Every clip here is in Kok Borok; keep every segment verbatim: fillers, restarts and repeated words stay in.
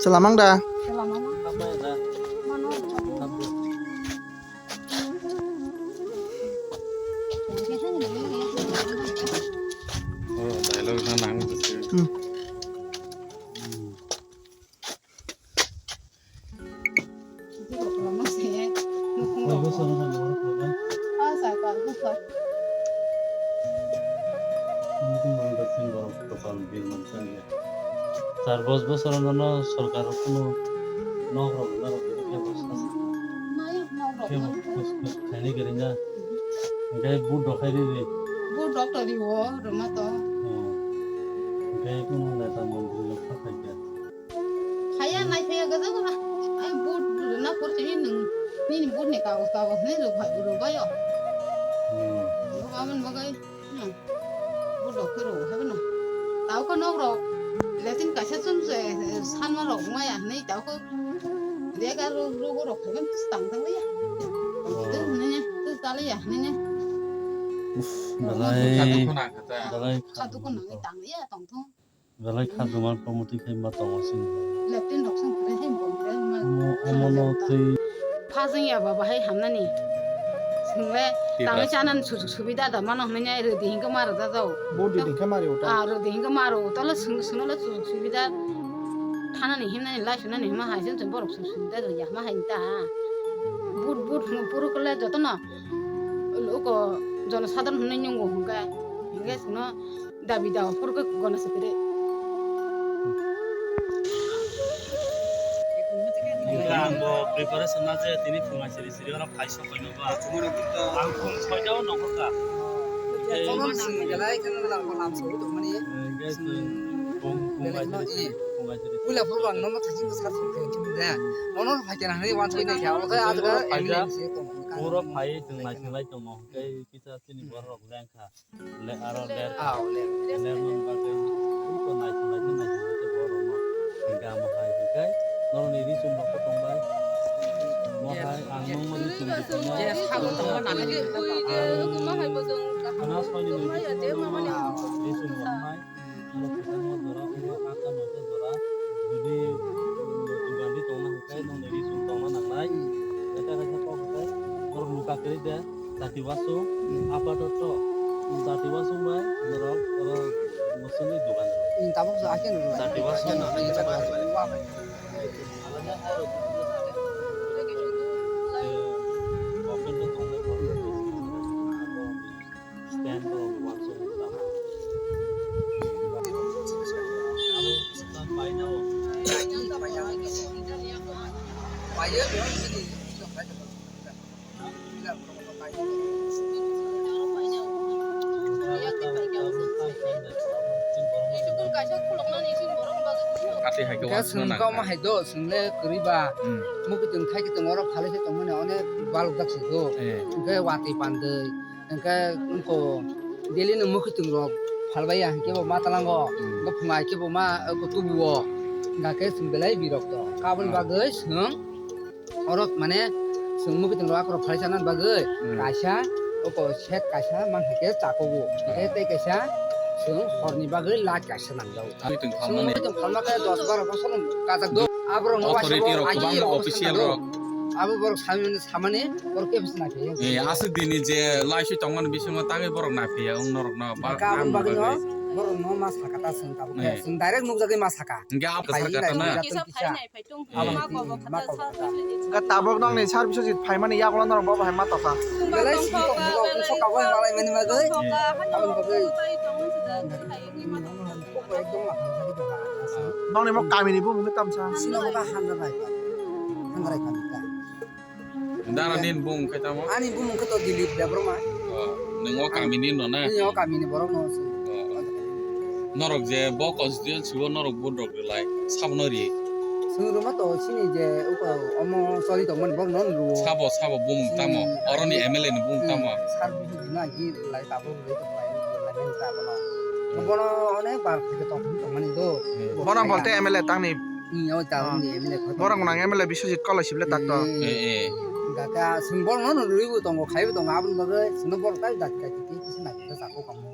Chwla mang da? Hmm. Char bos bosor no sorkar kuno nok rok na rok kebo sasa. Kebo khus khus khaini gari na. Gai but rok khai ri ri. But rok to ri o roma to. Gai kuno neta montri rok kha khai kha. Khaya nai phaya gaja gora. Ai but na por chini nung. Nini but ni kagos kagos ni rok hai rok bayo. Hmm. Rok aman bagai. Hmm. But rok kero hai bano. Tau ko nok rok. Letin kaisa chum se sanma rok maya nei tau ko. Dega rok rok rok hai ban tang tang ya. Tu ne tu tali ya ne. Uff, belai. Belai. Khatu ko nang tang ya tong tong. Belai kha juman pamoti khai ma tongo sini. Leptin rok song kre hem bom kre ma. Omo, omo no twi. Phajang ya baba hai hamnani. Single tangwi chanan sujuk subida da mano hwnwi rwdi hinkhe ma rwda jao. Body dinkhe mari uta. Ah, rwdi hinkhe ma rw uta le sung, sung le sujuk subida. Thanani himnani lai sunani hima hai jeng jeng borok sujuk subida rw ya ma hai ta. But, but hwnwi puro kle jotono. Uko jono sadharon hwnwi nyungo hwnga. Hinkhe sino. Dabi da, phuru khe gana se kre. Ang bo preparation na je tini phunga siri siri oro phai sok pai no ba. Ang phung soita o nongkha. Tongmani sini belai kheno lang ko lam sori tongmani. Belai kheno i. Pula phuru ang nono thajin ko sar sok khe chum de. Nono phai kana hani wan soi na kya. Oke, aja. Puro phai tong lai tong lai tong no. Kisa chini borok lengkha. Le aro ler. Ah, ler. Ler non bagwi. Ko nai nai nai nai borok no. Hingga mo hai hingkai. Noro ni ri sum rok ko tong bai. Mo hai ang nong mo ri sum ri tong bai. Ana soi ni ri sum rok mai. Aro kwchangma jora, aro aka note jora, jodi, um, jugandi tongna hwnkhe, nwng nini sum tongna nangnai. Kaisa kaisa kok hwnkhe, oro luka kwrwi de, jati wasung, apatoto, jati wasung bai, norok, oro, musungwi dugan rw. Tabuk sa akin rw. Jati wasung. Stand rok uansuk tamo. Abo ta paina o. Ati hai khe uansukna nang kha. Swng kok ma hai do, swng le kwrwi ba. Hmm. Mukitwng thai kitwng oro phalai se tongmani onek balok jak se do. Eh. Hwnkhe watwi pandwi. Hwnkhe wngkho daily no mwkhwtwng rok phalbai ya, hwnkhe bo ma talango, hmm, bo phunga khe bo ma, eh, tubu o, hwnkhe chwng belai birok to. Aboni, hmm, bagwi chwng oro mane chwng mwkhwtwng rok akhorok phalai chana bagwi, hmm, kaisa oko set kaisa mang hwnkhe chakogo. Hwnkhe, hmm, tei kaisa chwng horni bagwi lak kaisa nangjago. Mwkhwtwng phalmani. Mwkhwtwng phalma khe dos baro bosor kajak do. Aborok no authority rok, kwbangma official rok. Abo borok samani, samani borok kebo se naikhe. Eh, aswk dini je laiswi tongmani bisingo tangwi borok naikhe ya, wng norok no ba. Hwnkhe aboni bagwi no borok no ma saka ta chwng tabuk khe. Eh. Chwng direct nukjagwi ma saka. Hwnkhe abo phai saka ta na. Kisa phai nai phai tong. Abo ma kobok kata. Hwnkhe tabuk nokni sir Biswajit phaimani yagulo norok bo bahai ma tokha. Belai simi tongmani bagwi. Aboni bagwi. Nokni mo kamini bumung khe tamsa. Sino khe ba Hanra Raikha. Hanra Raikha ni ta. Dara nini bumung khe tamo? Ani bumung khe to Dilip Debbarma. Oh, nwng o kamini no na? Nwng o kamini borok no se. Oh. Norok je bo constituency o norok vote rok rwlai, sabo no ri? Swng rwma to chini je uko omo choli tongmani borok no rwo. Sabo, sabo bumung tamo? Chini oroni M L A ni bumung tamo? Sir Biswajit no agi lai tabuk rwlai tongmani, rwlai mani ta bono. Hmm. Bono onek bar khe tong tongmani do. Hmm. Bono bolte M L A tangni Hmm, o ta, ah, wngni M L A kho. Borok nang M L A Biswajit Koloi sible tak to. Eh, eh. Gaka, chwng borok no rwi bo tongo, khai bo tongo, aboni bagwi chwngno borok tai dati dati tei kisa nai kisa chakho kamo.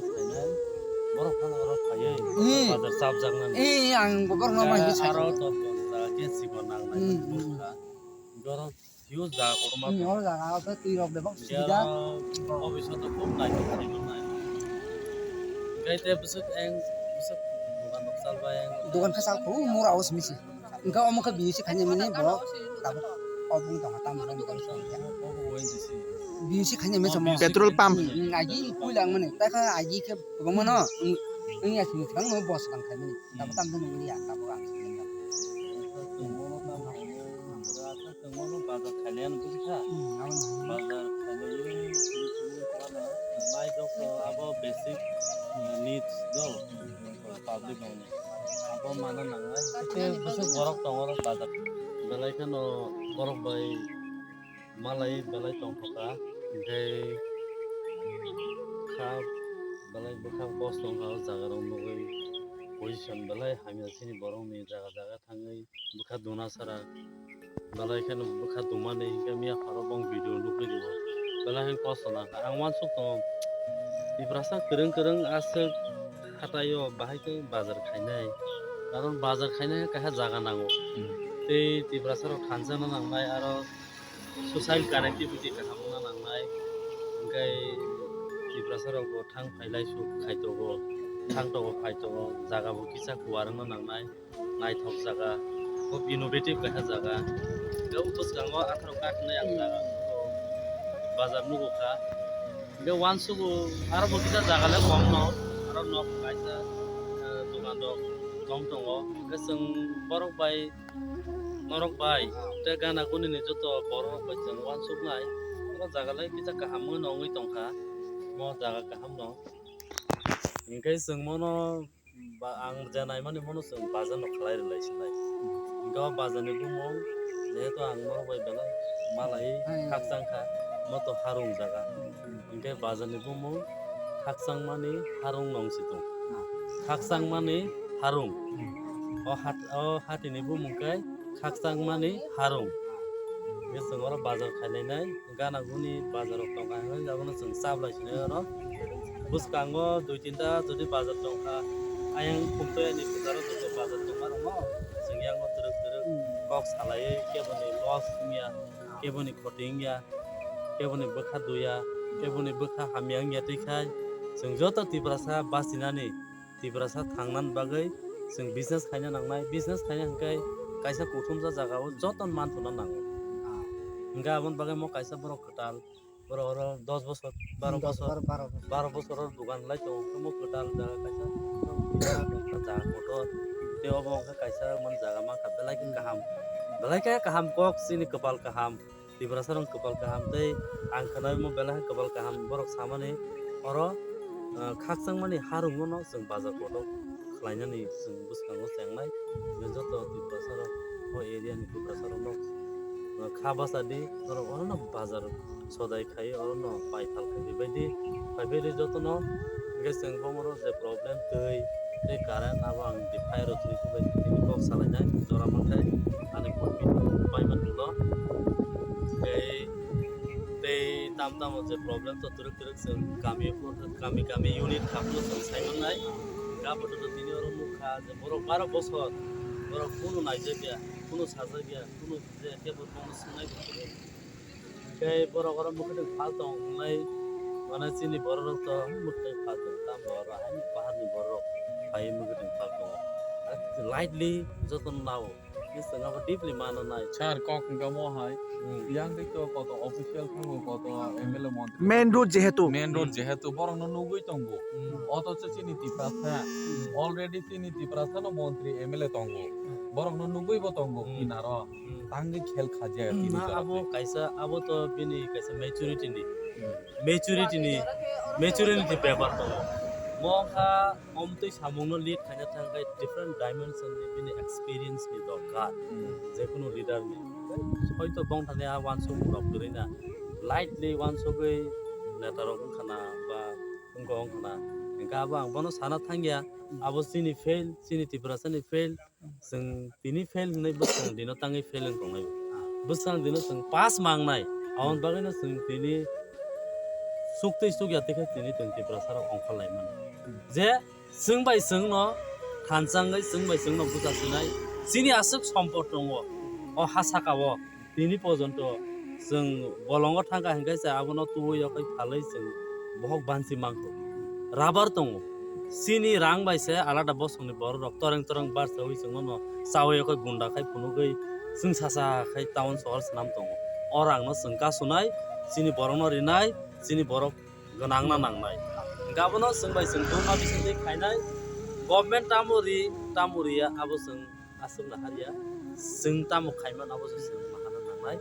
business khainai, borok phano oro phaiwi Hmm. bazar chapjaknani. Eh, ang borokno ma Khe hwnwi aro saikha. to jaga khe sikon nangnai Hmm, hmm. bwkha. Borok huge jaga kotorma Hmm, tongo. Oro jaga o khe twi rok bebak Khe subida. aro bobiswt o khub naithok khlaiwi nai. Khe te bwswk eng, bwswk dogan rok chalbai eng. Dogan khe chal khu mura o simi se. Hwnkhe omo khe B U C khaina mani bo tabuk oboni tongo tamo borok ni tong song ya. Obo O N G C. B U C khaina mani Oh, samo. B U C Petrol pump. Hmm, hmm, agi puila ang mani. Tai kha agi khe kwbangma no. Wng, wng ya sini swkang no bo swkang khai mani. Tabuk tamo nang ya tabuk ang sini ya. Chwng bono tamo hwnwi, chwng bono bazar khainai ano buji kha. Hmm, abo no. Bazar khainai, chwng, chwng, chwng, chwng, mai jokto abo basic, uh, needs do. Public rokni abo mana nangnai. Tei bwswk borok tongo bazar belai kheno borok bai malai belai tongthokha, hwnkhe kha belai bwkha kosto wngkha o jaga rok nugwi position belai hamya chini borokni jaga jaga thangwi bwkha duna sara. Belai kheno bwkha dumani hwnkhe miya pharo bong video nugwi rio. Belai kheno kosto nangkha. Ang uansuk tongo. Tiprasa kwrwng kwrwng aswk hataio bahai khe bazar khainai. Karon bazar khainai kaisa jaga nango. Hmm. Tei Tiprasa rok thansa no nangnai aro social connectivity kaham wngna nangnai. Hwnkhe Tiprasa rok bo thang phailai suk khaitogo. Thang togo phaitogo. Jaga bo kisa kuar wngna nangnai. Naithok jaga, khub innovative kaisa jaga. Hwnkhe o bwskango atharo kaknai ang jaga, bazar nugo kha. Hwnkhe uansugo aro bo kisa jaga le kok no, aro nok kaisa, eh, dogan rok tong tongo. Hwnkhe chwng borok bai, norok bai, tei gana guni ni joto borok rok bai chwng uansuknai. Oro jaga le kisa kaham wngwi no wngwi tongkha, mo jaga kaham no. Hwnkhe chwng mono ba, ang je naimani mono chwng bazar no khlai rwlai sinai. Hwnkhe o bazar ni bumung jehetu ang norok bai belai malai Hai. Khakchang kha, moto harung jaga. Hwnkhe bazar ni bumung khakchang mani harung nong si tong. Ah. Khakchang mani harung. Hmm. O hat, o hatini bumung khe Khakchangmani Harung. Hingkhe chwng oro bazar khainai nai, gana guni bazar rok tongkha hwnwi abono chwng chaplai sinai oro. Bwskango dui tinta jodi bazar tongkha, ayang Khumtoyani kwcharo joto bazar tongma rokno chwng yango twrwk twrwk kok salaiwi keboni loss wngya, keboni khoti wngya, keboni bwkha duya, keboni bwkha hamya wngya twi khai chwng joto Tiprasa bachinani Tiprasa thangnani bagwi chwng business khaina nangnai. Business khaina hwnkhe kaisa kuthumsa jagao joto manthokna nango. Ah. Hwnkhe aboni bagwi mo kaisa borok kwtal, borok oro dos bosor, baro Hmm, dos bosor, baro, baro bosor. Baro bosor oro dugan lai tongo, hwnkhe mo kwtal jaga kaisa jaga kotor. Tei obo hwnkhe kaisa man jaga mankha belai khe kaham. Belai khe kaham kok chini kwpal kaham. Tiprasa rok kwpal kaham tei ang khwnai mo belai kwpal kaham borok samani oro, ah, Khakchangmani Harungo no chwng bazar kotor khlainani chwng bwskango chengnai. Joto Tiprasa rok o area ni Tiprasa rok no, ah, kha bachadi norok oro no bazar sodai khai oro no paithal khai bai di, phai bai di joto no hwnkhe chwng bomo rok je problem twi tei current abo ang di fire authority bai tini kok salainai jora manthai ani kok bai man no tei tei tam tamo je problem to twrwk twrwk chwng kami kami kami unit kha phano chwng sai mannai. Hwnkhe abo to tini oro nukha je borok baro bosor borok kunu naijakya, kunu sajakya, kunu je kebo bono swngnai bo kwrwi. Tei borok oro mwkhwtwng phal tong wngnai, mane chini borok rok to mwkhwtwng phal tong, tamo oro haino paharni borok phaiwi mwkhwtwng phal tongo. Lightly jotono nao, bwskango deeply mano nai. Sir, kok hwnkha mo hai. Hmm. Yang tei to koto official thango, koto M L A montri. Main road jehetu. Main road Hmm. jehetu, borokno nugwi tongo. Hmm. Otocho chini Tiprasa, Hmm. already chini Tiprasano montri M L A tongo. Hmm. Borokno nugwi bo tongo, Hmm. kinaro. Hmm. Tangwi khel khaja Hmm, tini na jora abo twi. Kaisa, abo to bini kaisa maturity ni. Hmm. Maturity ni, maturity ni bepar tongo. Mo kha omtwi samungno lead khaina thangkhe different dimension ni bini experience ni dorkar. Hmm. Jekunu leader ni. Hoito bongthani a wansuk rok kwrwi na. Lightly wansugwi neta rok wngkha na ba wngkha wngkha na. Hingkhe abo ang bono sana thangya. Hmm. Abo chini fail, chini Tiprasa ni fail. Chwng tini fail hwnwi bwskang dino tangwi fail wng tongnai. Bwskang dino chwng pass mangnai. Aboni bagwino chwng tini suktwi sukya tei khe tini chwng Tiprasa rok ongkhor lai mano. Je chwng bai chwngno thansa wngwi chwng bai chwngno bwcha sinai. Chini aswk sompot tongo o ha saka o. Tini porjonto chwng bolongo thangkha hinkhe se abono tubui yokhai phalwi chwng bohok bansi mangkho. Rubber tongo. Chini rang bai se alada bosongni borok rok toreng toreng barsawi chwngno no chawi yokhai gunda khai phunugwi chwng sacha khai town sohor swnam tongo. O rangno chwng kasunai, chini borokno rinai, chini borok gwnangna nangnai. Hinkhe abono chwng bai chwng buma bisingtwi khainai. Government tamo ri, tamo riya abo chwng aswk naharya, chwng tamo khaimano abo se chwng mahana nangnai.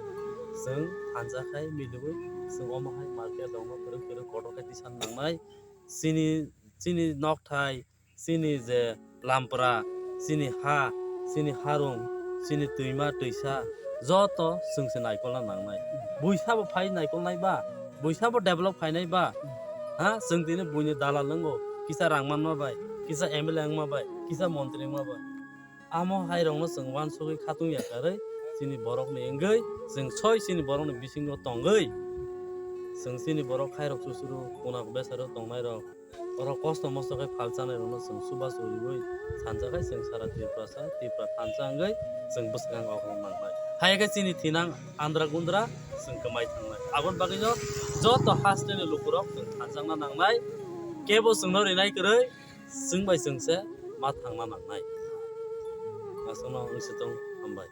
Chwng thansa khai miliwi, chwng omo hai market rokno kwrwk kwrwk kotor khai tisan nangnai. Chini, chini nokthai, chini je lampra, chini ha, chini harung, chini twima twisa, joto chwng se naikolna nangnai. Buisa bo phai naikolnai ba, buisa bo develop khainai ba, ha, chwng tini buini dalal wngo, kisa rang manma bai, kisa M L A wngma bai, kisa montri wngma bai. Amo hai rokno chwng wansugwi khatungya kwrwi, chini borokni wngwi, chwng soi chini borokni bisingo tongwi, chwng chini borok khairok susuru, kuna bwsaro tongnairok, borok kosto mosto khe phal chanairokno chwng chubachu riwi sanjakhai chwng sara Tiprasa, Tipra thansa wngwi chwng bwskango okno nangnai. Hai khe chini thinang andra gundra chwng kwmai thangnai. Aboni bagwino joto hasteni lukurok chwng thanjakna nangnai, kebo chwngno rinai kwrwi, chwng bai chwng se ma thangna nangnai. Aswkno wng se tong, hambai.